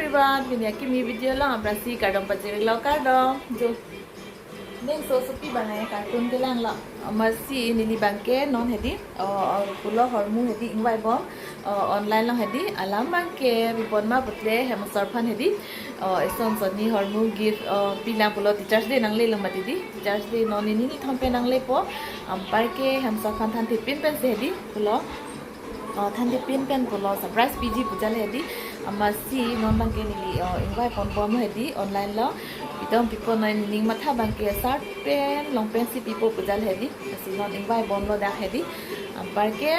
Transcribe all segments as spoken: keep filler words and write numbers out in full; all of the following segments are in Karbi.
Everyone, pini akimi video along aphrangsi kardom pajirlo, kardom. Jo. Neng so supi banai cartoon kelanglo. Amatsi neli abangke non hedi, uh, pulo hormu hedi ingvaibom, uh, online along hedi, alam abangke pipon ma putle hem asor aphan hedi, uh, eson sonni hormu gift, uh, pilang pulo Teachers Day nanglelo mati di. Teachers Day non nini nithom pen nanglepo, anparke hem asor aphan thanthe pin pensi hedi pulo. Oh, thanthe pin pen pulo surprise piji pu jal hedi. Amatsi non abangke neli, oh, ingvai ponbom hedi online along. Itum pipo noi, nening matha abangke shirt pen long pen si pipo pu jal hedi. Lasi non ingvaibomlo dak hedi. Anparke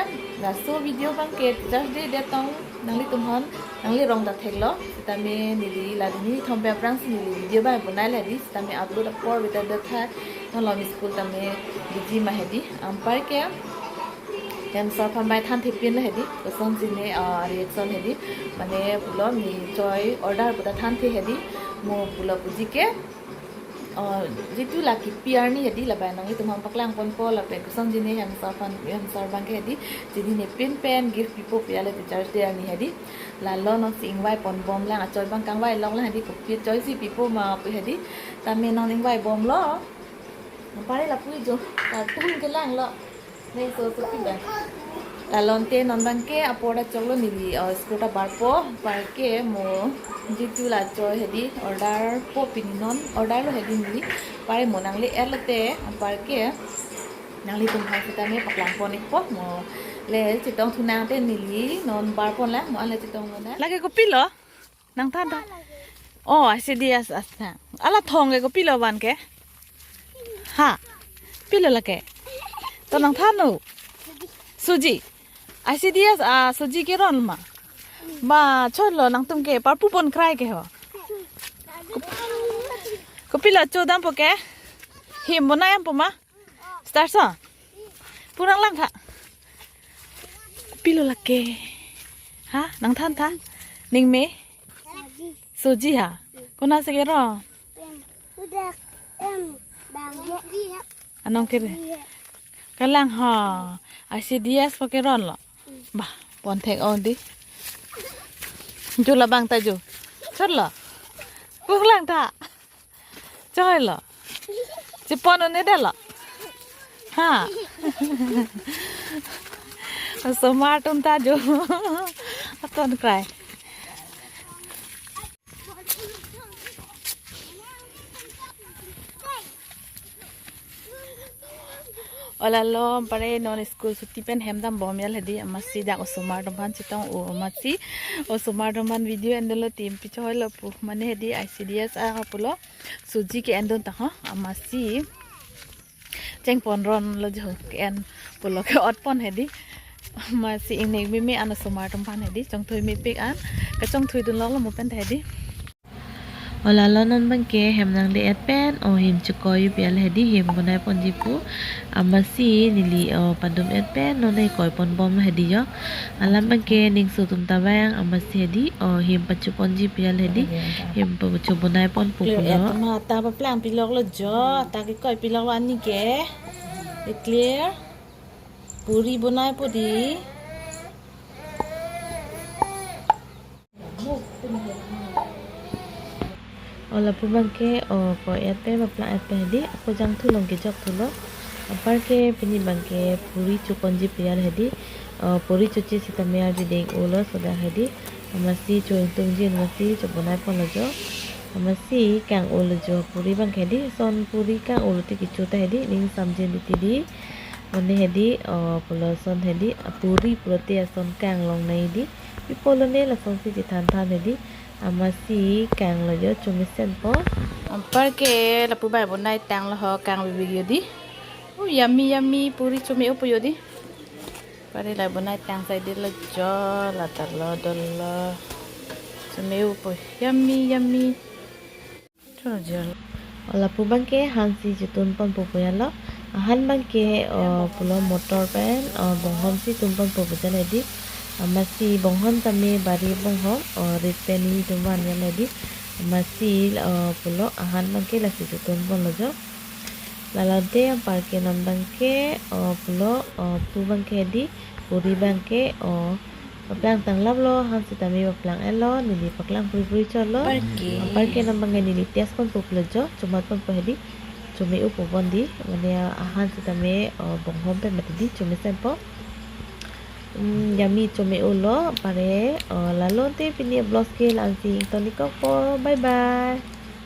laso video abangke Teachers Day det tong nanglitum aphan nanglerong ta theklo. Sitame neli la nini nithom pen aphrangsi neli video abang bonailo hedi. Sitame upload apor beta det tha, non lo mi school tame busy ma hedi. Anparke hem asor aphan bai thanthe pinlo hedi, kosonsi ne, ah, reaction hedi. Mane pulo ne choi order puta thanthe hedi. Mo pulo puji ke, ah, jitu la kipi arni hedi, la bai nanglitum aphan paklang ponpo lapen kosonsi ne hem asor aphan, hem asor abangke hedi, chinine pin pen gift pipo pu jalo Teachers Day arni hedi. Lalo nonsi ingvai ponbomlang, achoi abang kangvailonglang hedi, kopi choi si pipo ma pu hedi. Tame non ingvaibomlo. Anpar lapu jo, cartoon kelanglo. Neng so supi bang. Lalo ante non abangke apor ta choklo neli, oh, school ta barpo, anparke mo jitu la choi hedi, order po pini non, order lo hedi neli. Anpar mo nangle-etlo te, anparke nanglitum aphan sitame paklang pon-ikpo mo. Le chetong thu nang te neli non barponlang mo, ale chetong lonang. Lake kopilo? Nangthan tha. Oh, I C D S, asa. Ala thong ke kopilo van ke? Ha. Pilo lake? To nangthan o. Suji. I C D S, ah, suji keron ma. Ba, cholo nangtum ke parpu pon krai ke ho. Kop-, kopilo chodampo ke? Hem bonai dampo ma? Star so. Pu nanglang tha. Pilo lake. Ha, nangthan tha. Ning me? Suji ha. Konatsi keron? Udah em bang he. Anong kere? Kalang ha. I C D S pu keronlo. Ba, pon thek-ong di. Jo labang ta jo. Cholo. Pu lang tha. Choilo. Chepon un-edetlo. Ha. Osomar atum ta jo. Aton krai. O lalo, anpar non school suti pen hem dambom jal hedi, amatsi dak osomar atum aphan chetong o, amatsi osomar atum aphan video endolo tim pichoilo pu, mane hedi I C D S a pulo, suji ke-endun ta ho, amatsi cheng ponronlo jo, ke-en pulo ke-ot pon hedi, amatsi ingnek meme an osomar atum aphan hedi, chongthui mepik an, kachongthui dunloklo mo pen ta hedi. O lalo non abangke hem nangle-et pen, o hem chekoi pu jal hedi, hem bonai ponji pu. Amatsi neli, o, padum-et pen, non ne koi ponbomlo hedi jo. Alam abangke ningso atum ta vang, amatsi hedi, o, hem pachu ponji pu jal hedi, hem pachu bonai ponpo pulo. Atum ta paplang piloklo jo, ta kekoi piloklo ani ke. Clear. Puri bonaipo di. O lapu abangke, o, koi-et pen, paplang-et pen hedi, ako jangthu along kejok thulo. Anparke pini abangke puri chu ponji pu jal hedi, o, puri chuche sitame arjuding-olo soda hedi, amatsi chu ingtungji, amatsi chu bonai ponlo jo, amatsi kang-olo jo puri abangke hedi, son puri kang-olo ti kecho ta hedi, ning samjin titi di, mane hedi, o, pulo son hedi, a puri pulote ason kang longnei di. Pi pulo ne lasonsi chethan than hedi. Amatsi kanglo jo, chomesenpo. Anparke lapu bai bonai tanglo ho, kang bibik jo di. Oh, yummy, yummy, puri chome-opo jo di. Pari la bonai tang saidetlo jo, la talo dolo. Chome-opo, yummy, yummy. Cholo jo. O lapu abangke hansi chetun ponpo pu jalo. Ahan abangke, o, pulo motor pen, o, bonghom si tun ponpo pu jal hedi. Amatsi bonghom tame bari bonghom, o, rit pen nelitum van jal hedi. Amatsi, o, pulo ahan abangke lasi chetun ponlo jo. Lalo ante anparke non abangke, o, pulo, o, pu abangke hedi, puri abangke, o, Paplang tanglaplo, han sitame paplang-etlo, neli paklang puri puri chotlo. Parke. Parke nang bangke neli test ponpo pulo jo, chomat ponpo hedi. Chome-o po bon di, mane ahan sitame, o, bonghom pen mati di, chomesen po. Hmm, yummy, chome-olo, pare, o, lalo te pini vlogs ke la-ansi ingtonikokpo. Bye bye.